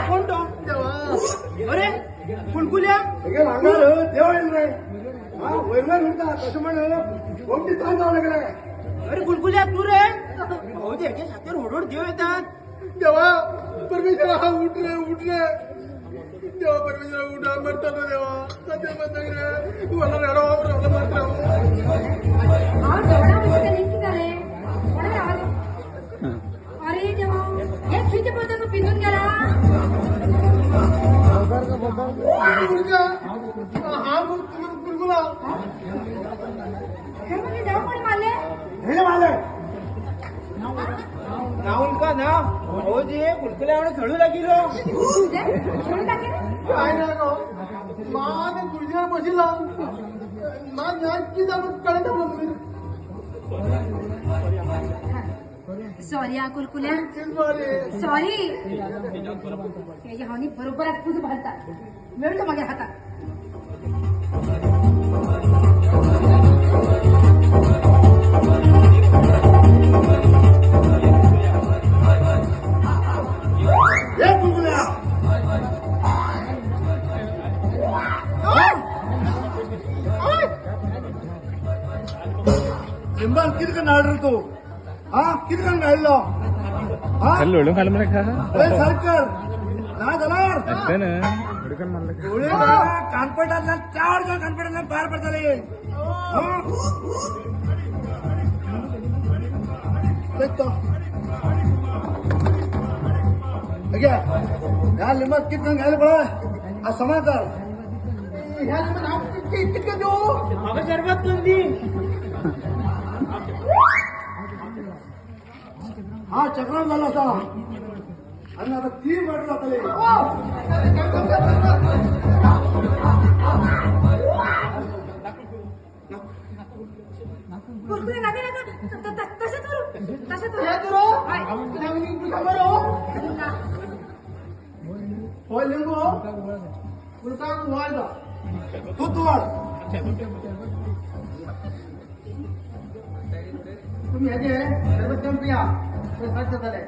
कोण तो? अरे कुलकुल्या देव रे वयर उरता तशें म्हण कोणती ताण जावं लागले. अरे कुलकुल्या तू रे भाऊजी हेच्या साथीर होडोड देव येतात. देवा परमेश्वरा हा उठ रे उठ रे देवा परमेश्वरा उठा मरता तो देवा सध्या मरता रे मला रेडो मरता. अरे देवा हे खिचे पडतो पिंजून गेला. नाव का नाव भाऊजी कुलकुल्या खेळू लागिलो. खेळू लागेल काय ना गो मा ते खुर्चीवर बशिल्लो मा की जाणून कळत. सॉरी हा कुलकुल्या सॉरी. हांव बरोबर पूज घालता मेळटलो मागीर हातात. लिंबान कितें नाडर तूं हा कितें करून घायल्लो सरकार ना जाल्यार कानपटांतल्यान 4 जण कानपटांतल्यान भायर पडटले. ह्या लिंबात कितें करून घायला पळय हा समा कर. ह्या लिंबात हांव कितकें दिवं? म्हाका शरबत करून दी. हा चक्राम झाला असा आणि आता ती मर्डर जातली. कुरकुरे नाका नाका तशें करू तशें करू. होय लिंबू कुलकाक वाळ तू तू वाळ तुम्ही हेजे सरबत करून पिया सात जातले.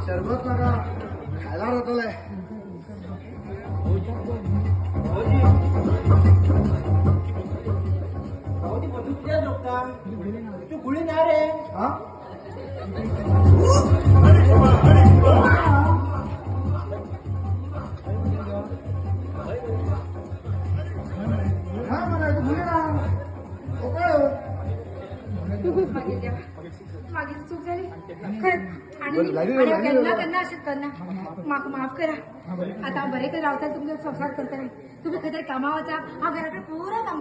शरबत नाका खायला जातले. भाऊजी बंदूक कित्याक जोखता? तूं गुळी ना रे. हा मागीर चूक झाली खरंच. आणि केन्ना केन्ना अशें करना म्हाका माफ करा. आतां हांव बरें करून रावता तुमचो संवसार करतलें. तुमी खंय तरी कामां वचा हांव घरा कडेन पुरो काम.